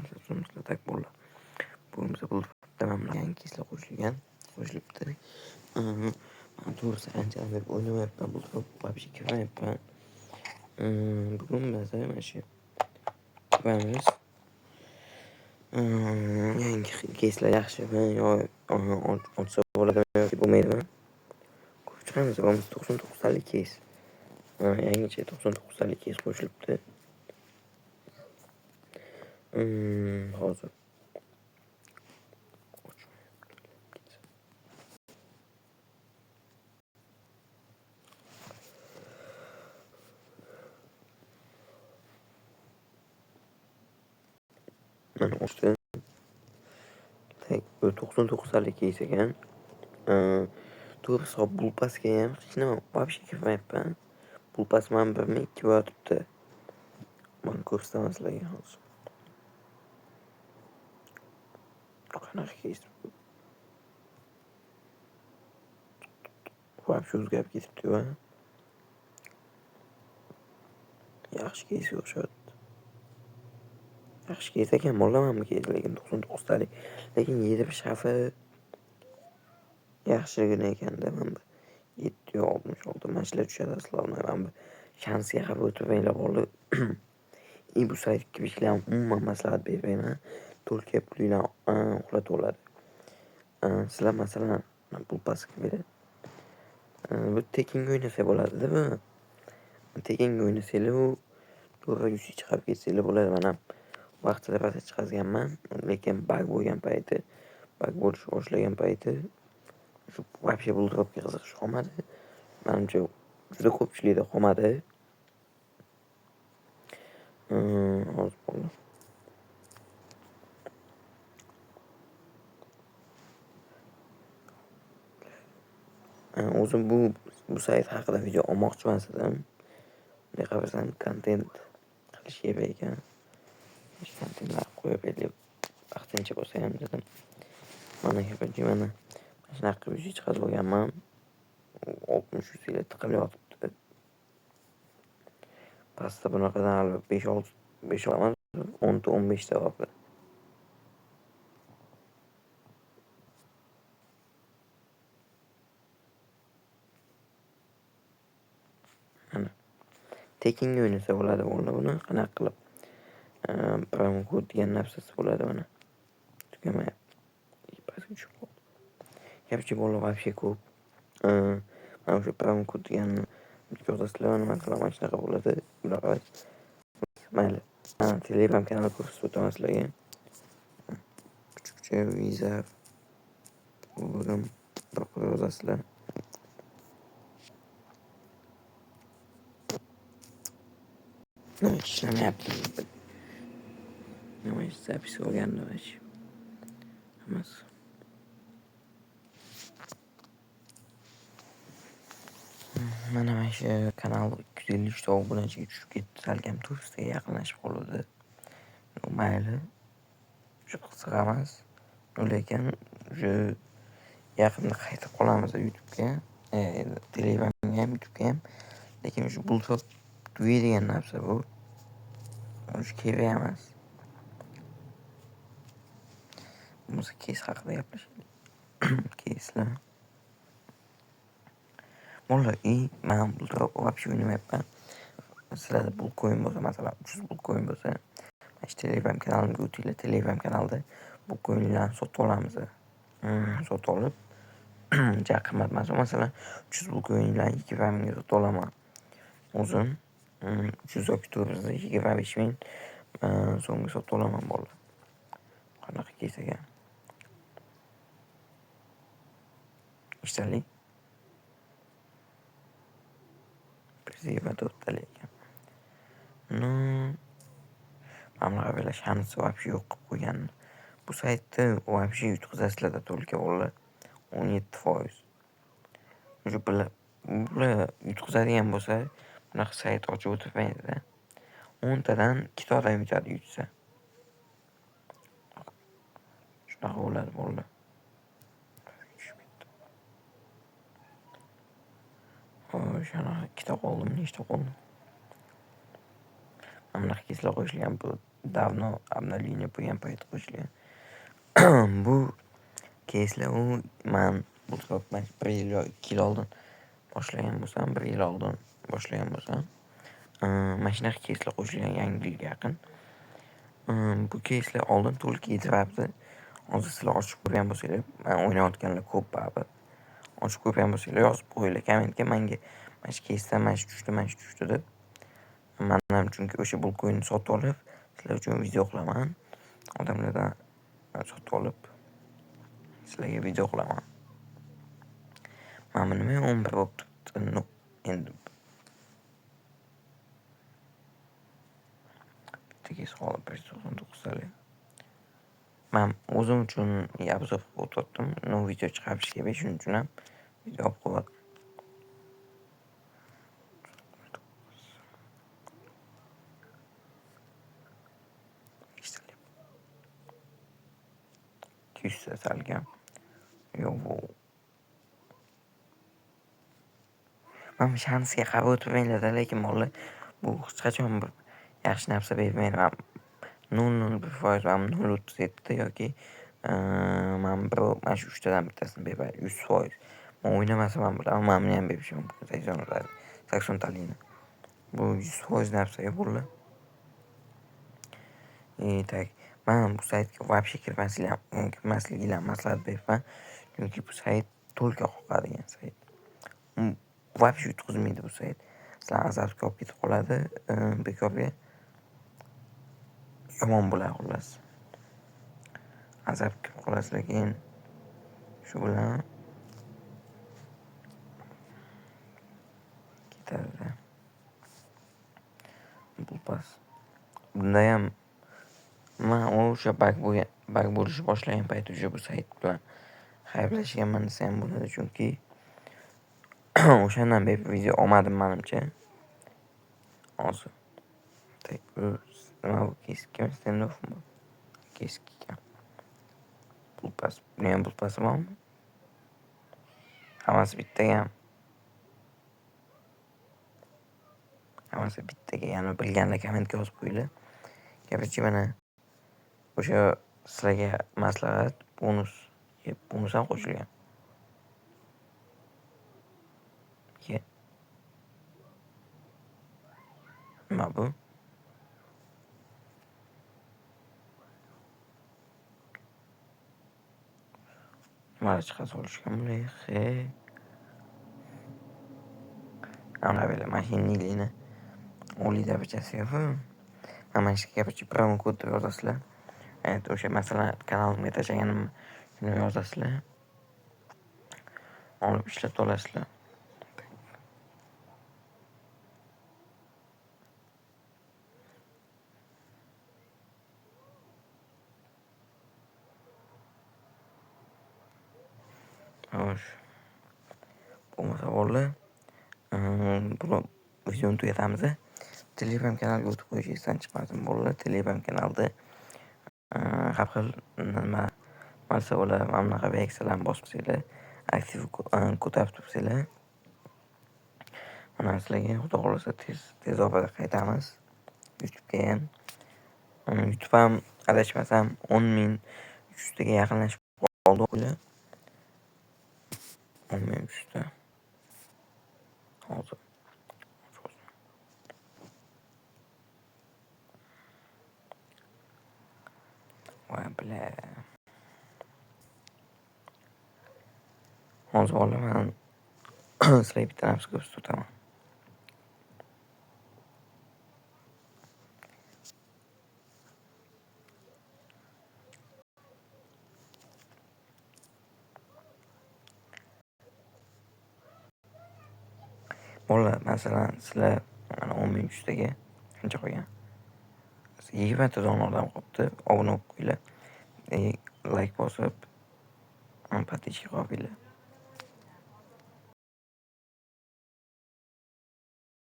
Sizlar tak bo'ldi. Bugun biz bu yangi keyslar qo'shilibdi. Man to'g'risi anchadan beri o'ynamayapman, bu вообще kirmayapman. Bugun biz mana shu ko'ramiz. Yangi keyslar yaxshimi yo ochsa bo'ladimi yoki bo'lmaydimi? Ko'rib chiqamiz. Bo'lmasa 99 talik keys. Yangicha 99 talik keys qo'shilibdi. Hozir. Mana ochdi. Tak, bu 99 talik keys ekan. To'g'risi bu pasga ham hech nima вообще kirmayapman. Bu pas mana 1 mi 2 yotibdi. Mana ko'rsataman sizlarga hozir. Qanaqa keys bu? Вообще o'zgarib ketibdi-ku. Yaxshi keysga o'xshayapti. Yaxshi keys ekan, bolaman bu keys, lekin 99 talik. Lekin 7 shafi yaxshigina ekanda mana bu 766 mana shular tushadi aslida. Mana bu shansga qarab o'tirmanglar bolalar. И bu saytga kirishlarni umuman maslahat bermayman. To'lka pulinglarni uxlatib oladi. Sizlar masalan pul pastga beradi. Bu tekinga o'ynasa bo'ladi-da bu. Tekinga o'ynasanglar u to'g'ri yuzga chiqarib ketsanglar bo'ladi. Mana vaqtida pastga chiqazganman, lekin bug bo'lgan payti, bug bo'lish boshlagan payti shu вообще bu dropga qiziqish qolmadi. Menimcha juda ko'pchilikda qolmadi. Hozir bo'ldi. O'zim bu sayt haqida video olmoqchi emas edim. Bunday qarasam kontent qilish kerak ekan. Kontentlar qo'yib berib vaqtincha bo'lsa ham dedim. Mana ko'pincha mana shunaqa qilib yuzga chiqarib olganman. 60 yuzga tiqilib yotibdi. Pastda bunaqadan hali 5-6 5 emas, 10 ta 15 ta bor. Mana tekinga o'ynasa bo'ladi bolalar buni qanaqa qilib? Promo kod degan narsasi bo'ladi mana. Tugamayapti. Pastga tushib qoldi. Garchi bolalar вообще ko'p. Mana o'sha promo kod deganni ko'rasizlar, mana masalan mana shunaqa bo'ladi. Bunaqa. Mayli. Telegram kanali ko'rsatib o'taman sizlarga. Kuchukcha Visa bugun bir yozasizlar. Nima ishlamayapti? Nima zapis olgandim вообще. Hammasi. Mana shu kanal 253 ta obunachiga tushib ketdi. Salkam 400 taga yaqinlashib qoldi. Mayli. Shu qiziq emas. Lekin shu yaqinda qaytib qolamiz YouTube'ga, Telegramga ham, YouTube'ga ham. Lekin shu bullshit degan narsa bu. Shu kerak emas. Bo'lmasa keys haqida gaplashaylik. Keyslar. Bolalar, man bu вообще o'ynamayapman. Sizlarda pul coin bo'lsa, masalan 300 pul coin bo'lsa, mana shu Telegram kanalimga o'tinglar. Telegram kanalida bu coinlarni sotib olamiz. Sotib olib, uncha qimmat emas. Masalan, 300 pul coinlarni 20 mingga sotib olaman. O'zim 300 yoki 400 25 ming so'mga sotib olaman bolalar. Qanaqa keys ekan? Ishtalik. 124 talik ekan. Ну, mana bunaqa böyle shansi вообще yo'q qilib qo'yganini. Bu saytda вообще yutqizasizlar to'lka bolalar. 17%. Shu bular yutqizadigan bo'lsa, bunaqa sayt ochib o'tirmaydi-da. 10 tadan 2 ta odam yutadi yutsa. Shunaqa bo'ladi bolalar. Xo'sh, ana 2 ta qoldimi, nechta qoldi? Mana bunaqa keyslar qo'shilgan bu Давно обновление bo'lgan payt qo'shilgan. Bu keyslar u man bu 1 yil yo 2 yil oldin boshlagan bo'lsam, 1 yil oldin boshlagan bo'lsam, mana shunaqa keyslar qo'shilgan yangi yilga yaqin. Bu keyslar oldin to'liq yetyapti. Hozir sizlar ochib ko'rgan bo'lsanglar, man o'ynayotganlar ko'p baribir. Ochib ko'rgan bo'lsanglar yozib qo'yinglar kommentga menga mana shu keysdan mana shu tushdi, mana shu tushdi deb. Man ham chunki o'sha bu coinni sotib olib, sizlar uchun video qilaman. Odamlardan sotib olib sizlarga video qilaman. Mana bu nima 11 bo'lib turibdi? Endi bitta keys qoldi 199 talik. Man o'zim uchun обзор qilib o'tirdim. No video chiqarish kerak, shuning uchun ham video olib qo'ydim. 200 salkam. Yo'q bu. Man shansga qarab o'tirmanglar, lekin bolalar bu hech qachon bir yaxshi narsa bermaydi. Man 0.01% ham 0.37 yoki man bir mana shu uchtadan bittasini beradi 100%. Man o'ynamasam ham bilaman, mana buni ham berishi mumkin 80 talikni. Bu 100% narsa bolalar. Так, man bu saytga вообще kirmasliginglarni maslahat beraman. Chunki bu sayt to'lka qoqadigan sayt. Вообще yutqizmaydi bu sayt. Sizlar azobga olib ketib qoladi, bekorga yomon bo'ladi xullas. Azobga kirib qolasizlar keyin shu bilan ketadi. Bu pas. Bunda ham man o'sha bag bo'lgan, bag bo'lishi boshlagan payt o'sha bu sayt bilan xayrlashganman desam ham bo'ladi, chunki o'shandan beri video olmadim menimcha. Hozir. Так, nima bu keskimi standoffmi? Keski ekan. Pul pas, buni ham pul pasi bormi? Hammasi bittaga. Hammasi bittaga, ya'ni bilganlar kommentga yozib qo'yinglar. Короче, mana o'sha sizlarga maslahat, bonus, bonus ham qo'shilgan. Ye. Nima bu? Nimalar chiqa solishgan bular? He. Ana belə mashinani oliy darajasiga. Mana shu короче promokod deb yozasizlar. Evet, o'sha masalan kanalimga tashlaganim shuni yozasizlar. Olib ishlata olasizlar. Xo'sh. Bo'lmasa bolalar, bu videoni tugatamiz. Telegram kanaliga o'tib qo'yish esdan chiqmasin bolalar. Telegram kanalida har xil nima narsa bo'ladi, mana bunaqa reaksiyalarni bosib aktiv ko'tarib tursanglar. Mana sizlarga xudo xohlasa tez orada qaytamiz. YouTube'ga ham. YouTube ham adashmasam 10 300 taga yaqinlashib qoldi. 10 300 ta. Hozir. Voy бля. Hozir bolalar man sizlarga bitta narsa ko'rsatib o'taman. Bolalar, masalan, sizlar mana 10 300 taga qancha qolgan? 20 ta dona odam qolibdi. Obuna bo'lib qo'yinglar. Layk bosib, подписчик qilib.